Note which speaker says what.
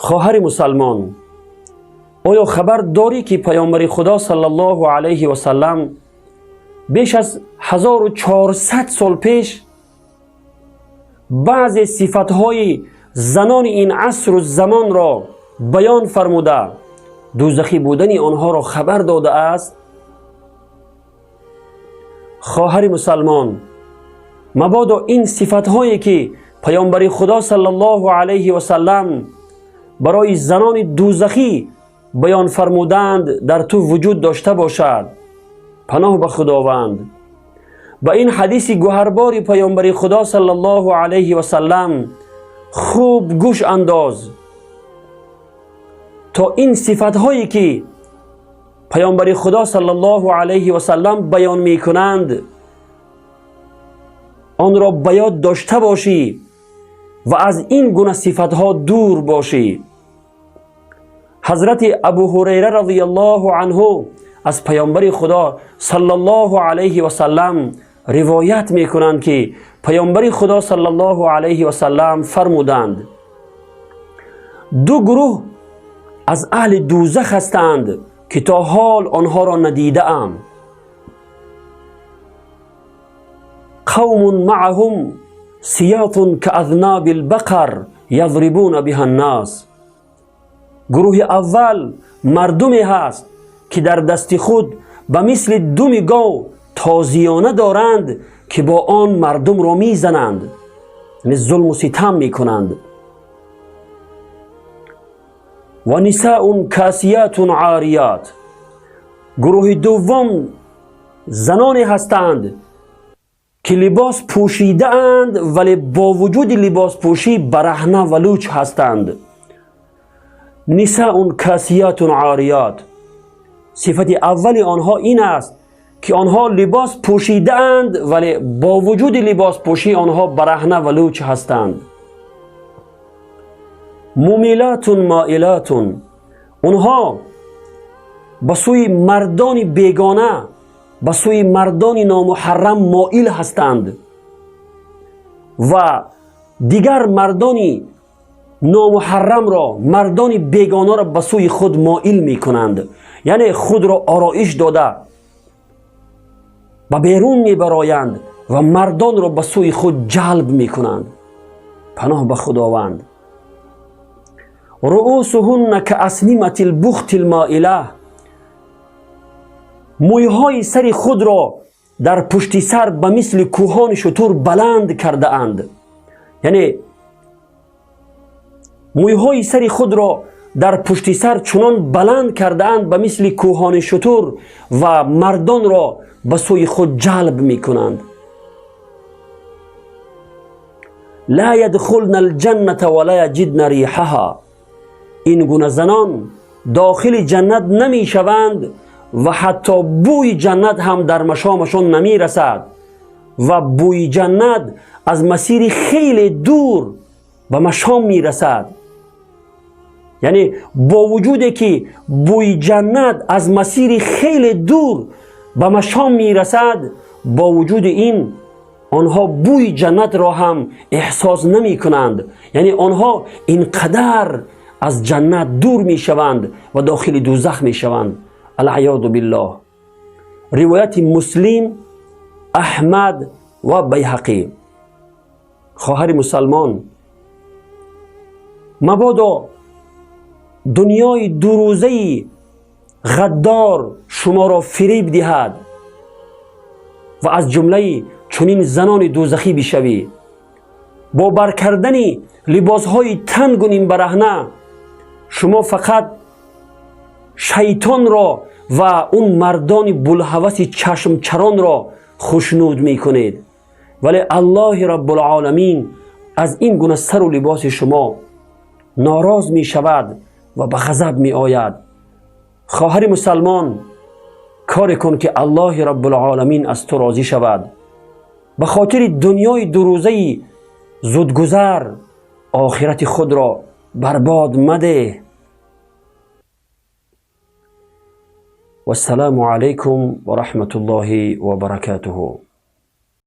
Speaker 1: Хоҳари мусалмон, оё хабар дорӣ, ки паёмбари Худо саллаллоҳу алайҳи васаллам беш аз 1400 сол пеш баъзе сифатҳои занони ин асру замонро баён фармуда, дӯзахӣ будани онҳоро хабар додааст? Хоҳари мусалмон, мабодо ин сифатҳое, ки паёмбари Худо саллаллоҳу алайҳи васаллам барои занони дӯзахӣ баён фармуданд, дар ту вуҷуд дошта бошад. Паноҳ ба Худованд. Ба ин ҳадиси гӯҳарбори паёмбари Худо саллаллоҳу алайҳи васаллам хуб гӯш андоз, то ин сифатҳое, ки паёмбари Худо саллаллоҳу алайҳи васаллам баён мекунанд, онро ба ёд дошта бошӣ ва аз ин гуна сифатҳо дур бошӣ. Ҳазрати Абу Ҳурайра разияллоҳу анҳу аз паёмбари Худо саллаллоҳу алайҳи васаллам ривоят мекунанд, ки паёмбари Худо саллаллоҳу алайҳи васаллам фармуданд: «Ду гурӯҳ аз аҳли дӯзах ҳастанд, ки то ҳол онҳоро надидаам. Қавмун маъаҳум сиятун каазнаби лбақар язрибуна биҳа ннас». Гурӯҳи аввал мардуме ҳаст, ки дар дасти худ ба мисли думи гов тозиёна доранд, ки бо он мардумро мезананд, яъне зулму ситам мекунанд. Ва нисаун касиятун орият. Гурӯҳи дуввум заноне ҳастанд, ки либос пӯшидаанд, вале бо вуҷуди либоспӯшӣ бараҳна ва луч ҳастанд. Нисаун касиятун орият. Сифати аввали онҳо ин аст, ки онҳо либос пӯшидаанд, вале бо вуҷуди либоспӯшӣ онҳо бараҳна ва луч ҳастанд. Мумилатун моилатун. Онҳо ба сӯи мардони бегона, ба сӯи мардони номуҳаррам моил ҳастанд ва дигар мардони номуҳаррамро, мардони бегонаро ба сӯи худ моил мекунанд, яъне худро ороиш дода ба берун мебароянд ва мардонро ба сӯи худ ҷалб мекунанд. Паноҳ ба Худованд. Руусуҳунна кааснимати лбухти лмоила. Мӯйҳои сари худро дар пушти сар ба мисли кӯҳони шутур баланд кардаанд, яъне мӯйҳои сари худро дар пушти сар чунон баланд кардаанд, ба мисли кӯҳони шутур, ва мардонро ба сӯи худ ҷалб мекунанд. Ла ядхулна алҷанната ва ла яҷидна риҳаҳа. Ин гуна занон дохили ҷаннат намешаванд ва ҳатто бӯи ҷаннат ҳам дар машомашон намерасад ва бӯи ҷаннат аз масири хеле дур ба машом мерасад. Яъне бо вуҷуде ки бӯи ҷаннат аз масири хеле дур ба машом мерасад, бо вуҷуди ин онҳо бӯи ҷаннатро ҳам эҳсос намекунанд, яъне онҳо ин қадар аз ҷаннат дур мешаванд ва дохили дӯзах мешаванд. Алъаёду биллоҳ. Ривояти Муслим, Аҳмад ва Байҳақӣ. Хоҳари мусалмон, мабодо дунёи дурӯзаи ғаддор шуморо фириб диҳад ва аз ҷумлаи чунин занони дӯзахӣ бишавӣ. Бо бар кардани либосҳои тангу нимбараҳна шумо фақат шайтонро ва он мардони булҳаваси чашмчаронро хушнуд мекунед, вале Аллоҳи Раббулоламин аз ин гуна сару либоси шумо нороз мешавад ва ба ғазаб меояд. Хоҳари мусалмон, коре кун, ки Аллоҳи Раббулоламин аз ту розӣ шавад. Ба хотири дунёи дурӯзаи зудгузар охирати худро барбод мадеҳ. Вассалому алайкум ва раҳматуллоҳи ва баракатуҳу.